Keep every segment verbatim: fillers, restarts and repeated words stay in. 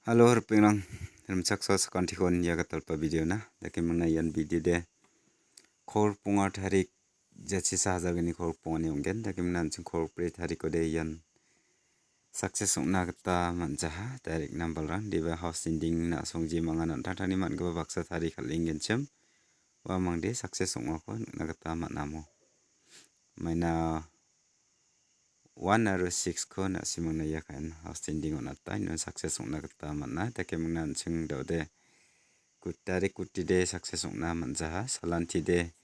Halo, ripengrang, rimchaksoa sakantikon ia gitalpa video-na. Dake mingna ian video de kolgrik bonga tarik jachisa hajalgni kolgrik bongani ong·gen. Dake mingna an·ching kolgrik bri tarikode ian success ong·na gita man·jaha. Direct number-rang, deba house ending na·songji mangan an·tangtangni man·gipa baksa tarik kal·engenchim. Uamangde success ong·ako nikna gita man·amo. Maina one aro six-ko na·simangna ia ka·en house ending on·ata, iano success ong·na gita man·a. Dake mingna an·ching da·ode gut tarik gutide success ong·na man·jaha. Salantide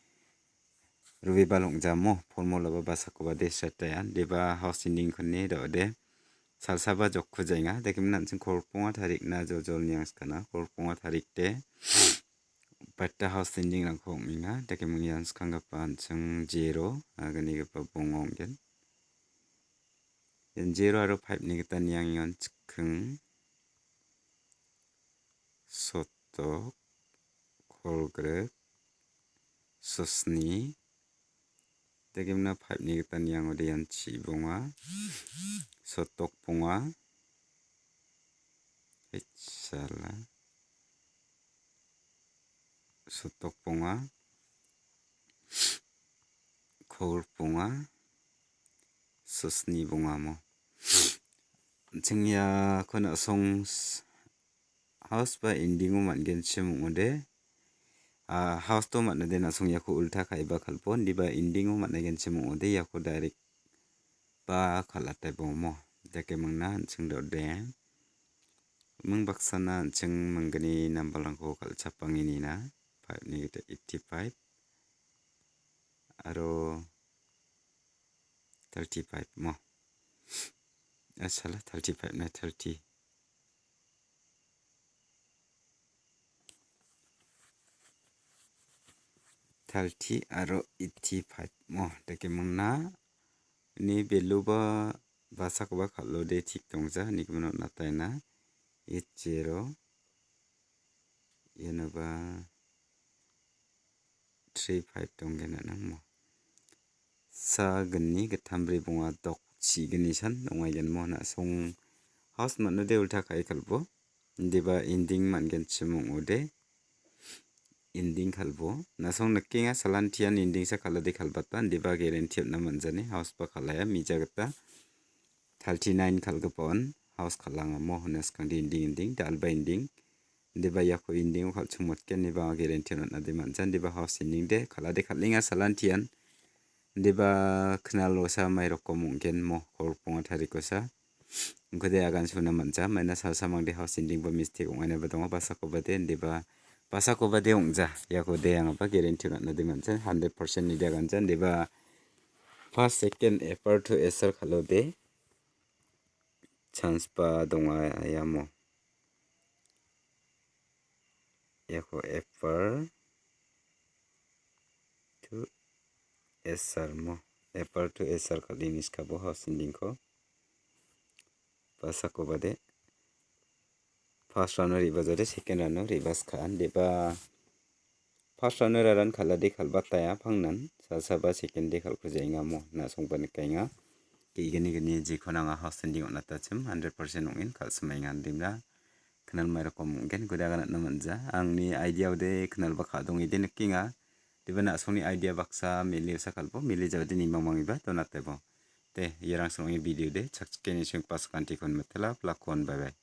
ruibal ong·jamo, formula-ba basakoba de setaia. Deba house ending-kone da·ode salsaba jokkujaenga. Dake mingna an·ching kolgrik bonga tarikna jojol niangskana. Kolgrik bonga tarikde batta house ending-rangko ong·enga. Dake mingna ian skanggipa an·ching zero, agnigipa bonga ong·gen. Ian zero aro five-ni gita niangengan chiking, sotok, kolgrik, sosni. Dake mingna five-ni gita niangode ian chibonga, sotok bonga, hei sala, sotok bonga, kolgrik bonga, sosni bongamo. An·ching iako na·song s-, house ba ending-o man·genchim ong·ode. Ah, house-to man·ode na·song iako ulta ka·eba kal·bo, indiba ending-o man·genchim ong·ode, iako direct-ba kal·ataibo mo. Dake mingna an·ching da·ode. Ming baksana an·ching minggni number-rangko kal·chapangeni na. Five-ni gita eighty-five. Aro thirty-five mo. Ah, sala, thirty-five na thirty. Thirty aro eighty-five mo. Dake mingna ni value-ba basakoba kal·ode thik dongja. Nikmano nataina eight zero. Ianoba three five donggen anang mo. Sa gni gittam bri bonga dok chi gni san ong·aigen mo. Na·song house man·ode ulta ka·e kal·bo. Indiba ending man·genchim ong·ode. Ending kal·bo. Na·song nikenga salantian ending sa kal·ade kal·bata. Indiba guarantee on·na man·jani house ba kal·aia mija gita. Thirty-nine kal·gipa on house kal·angamo hona skangde ending ending, dal·ba ending. Indiba iako ending-o kal·chongmotgen, indiba guarantee on·ade man·ja, indiba house ending de kal·ade kal·enga salantian. Indiba knal osa mai rokom ong·gen mo, kolgrik bonga tarikosa. Ongkode agan suna man·ja, maina salsamangde house ending ba mistake ong·ainaba donga, basakoba de, indiba basakoba de ong·ja. Iako de angaba guarantee on·ade man·ja, hundred percent ni de aganjan, indiba first, second, upper to S R kal·ode. Chance ba donga iamo. Iako upper to S R mo. Upper to S R kal·e niskabo house ending-ko. Basakoba de. First round-o re·bajade, second round-o re·baska·an. Deba first round-o raran kal·ade kal·bataia pangnan. Salsaba second de kal·kujaenga mo. Na·songba nikaenga. Ge·gni gni jiko nanga house ending on·atachim hundred percent ong·en kal·simaenga. Andimna knal mai rokom ong·gen, gudaga natna man·ja. Angni idea-ode knalba ka·dongede nikenga. Deba na·songni idea baksa meli osa kal·bo, meli jabade nimang mangiba donatebo. De, iarang songe video de, chakchikeni sengpa sakantikon mitela, plakon, bye bye.